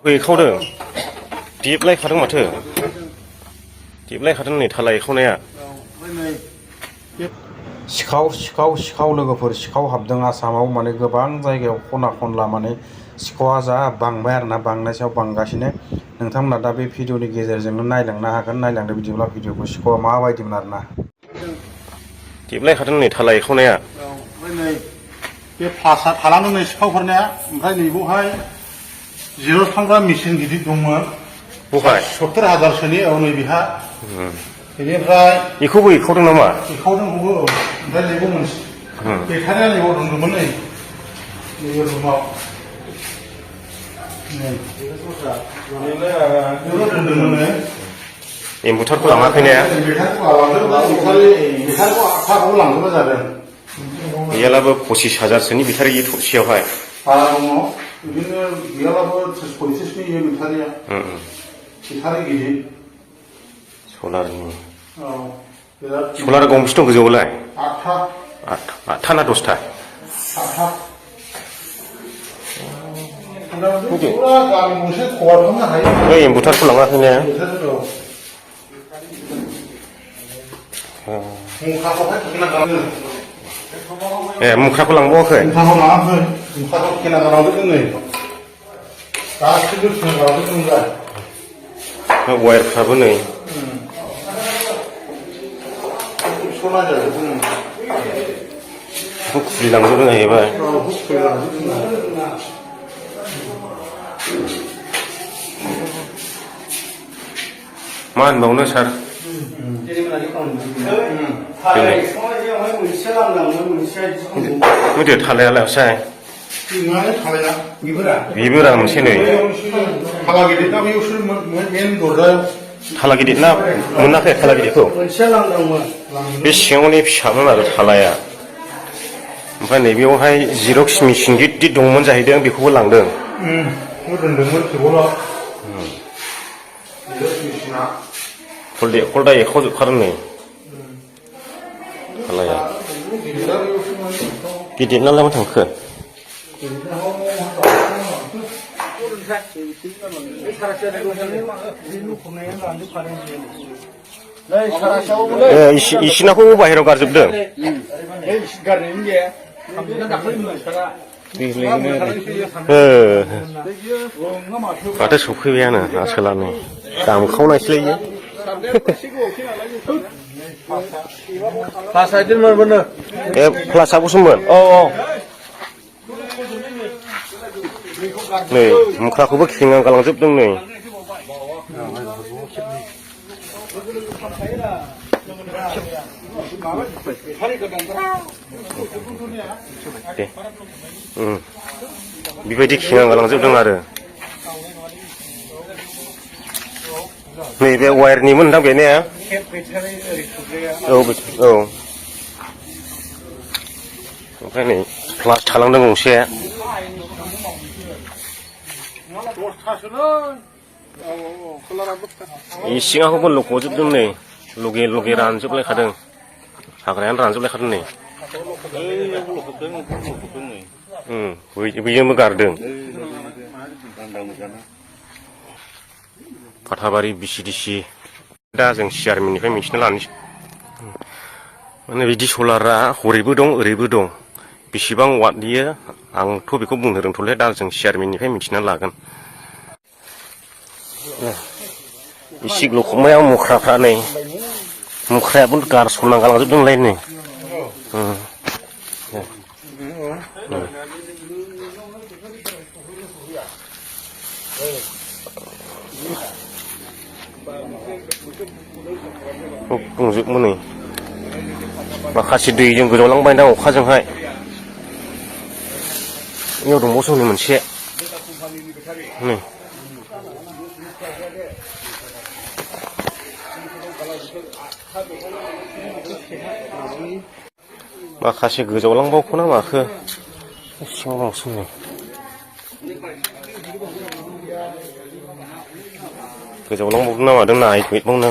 खावदों दिबलायखादों माथो दिबलायखादों नै थालाय खावनाया सिखाव लोगोफोर सिखाव हाबदों आसामाव माने गोबां जायगायाव खना खनला माने सिखावा जा बांबाय आरोना बांनाय सायाव बांगासिनो नोंथांमोना दा बे भिडिअनि गेजेरजोंनो नायलांनो हागोन नायलांदो बिदिब्ला भिडिअखौ सिखावा माबायदिमोन आरोना दिबलायखादों नै थालाय खावनाया बे फ्लासा थालांदों नै सिखावफोरनिया ओमफ्राय नैबावहाय जिर' थांग्रा मेचिन गिदिर दंमोन 70,000सोनि औ नै बेहा बेनिफ्राय बेखौबो एखावदों नामा एखावदों बेखौबो औ ओमफ्राय नैबाव मोनसे बेटारिया नैबाव दंमोन नै नैबे रुमाव नै बेखौ दोनदोंमोन नै एम्बुटारखौ लाङाखै ने बेटारिखौ आखाखौ लांजोबनाय जादों गैयालाबो 25,000सोनि बेटारि थरसेयावहाय बारा दङ बिदिनो गैयालाबो 30-35नि बेटारिया बेटारि गिदिर सलारनि सलार गंबेसे दं गोजौआवलाय 8था ना 10था 8था फुरा गामि गंसे खबर खालामनो हायो बै एम्बुटारखौ लाङाखै ने मुखाखौहाय खेना गालांदों ए मुख्राखौ लांबावाखै मुखाखौ लाङाखै मुखाखौ खेना गालांदों नै गासिबो खेना गालांदों दा वायारफ्राबो नै बेखौ खुलिलांजोबदों जाहैबाय मा होनबावनो सार होदो थालायालाय साय बेबो रां मोनसे नै थाला गिदिरना बेयावसो मेन दरजायाव थाला गिदिर ना मोनाखै थाला गिदिरखौ बे सिङावनि फिसामोन आरो थालाया ओमफ्राय नैबेयावहाय जिरक्स मेचिन गिदिर दंमोन जाहैदों बेखौबो लांदों दोनदोंमोन टेबोलाव जिरक्स मेचिना खलदा एखावजोबखादों नै थालाया गिदिर नालाय मा थांखो इसिनाखौ बाहेरायाव गारजोबदों माथो सफैबायानो आसोलानो दामखावनायसैलाय ए क्लासा गुसुमोन औ नै मुख्राखौबो खेंना गालांजोबदों नै दे बेबायदि खेंना गालांजोबदों आरो नैबे वायारनिमोन नोंथां बे ने औ ओमफ्राय नै प्लास थालांदों गंसे सिङाखौबो लख'जोबदों नै लगे रानजोबलायखादों हाग्रायानो रानजोबलायखादों नै बैजोंबो गारदों फाथाबारि बिसिडिसि दा जों सिआरमिनिफ्राय मिथिना लानोसै माने बिदि सलारा हरैबो दं ओरैबो दं बेसेबां वाट बियो आंथ' बेखौ बुंनो रोंथ'ले दा जों सिआरमिनिफ्राय मिथिना लागोन इसे लखबनायाव मुख्राफ्रा नै मुख्रायाबो गारसनना गालांजोबदोंलाय नै बुंजोबमोन नै माखासे दैजों गोजावलांबाय दा अखाजोंहाय बेयाव दंबावसो हनै मोनसे नै माखासे गोजावलांबावखोना माखो सिङाव बांसिन नै गोजावलांबावदों ना मादों नायथ'बावनो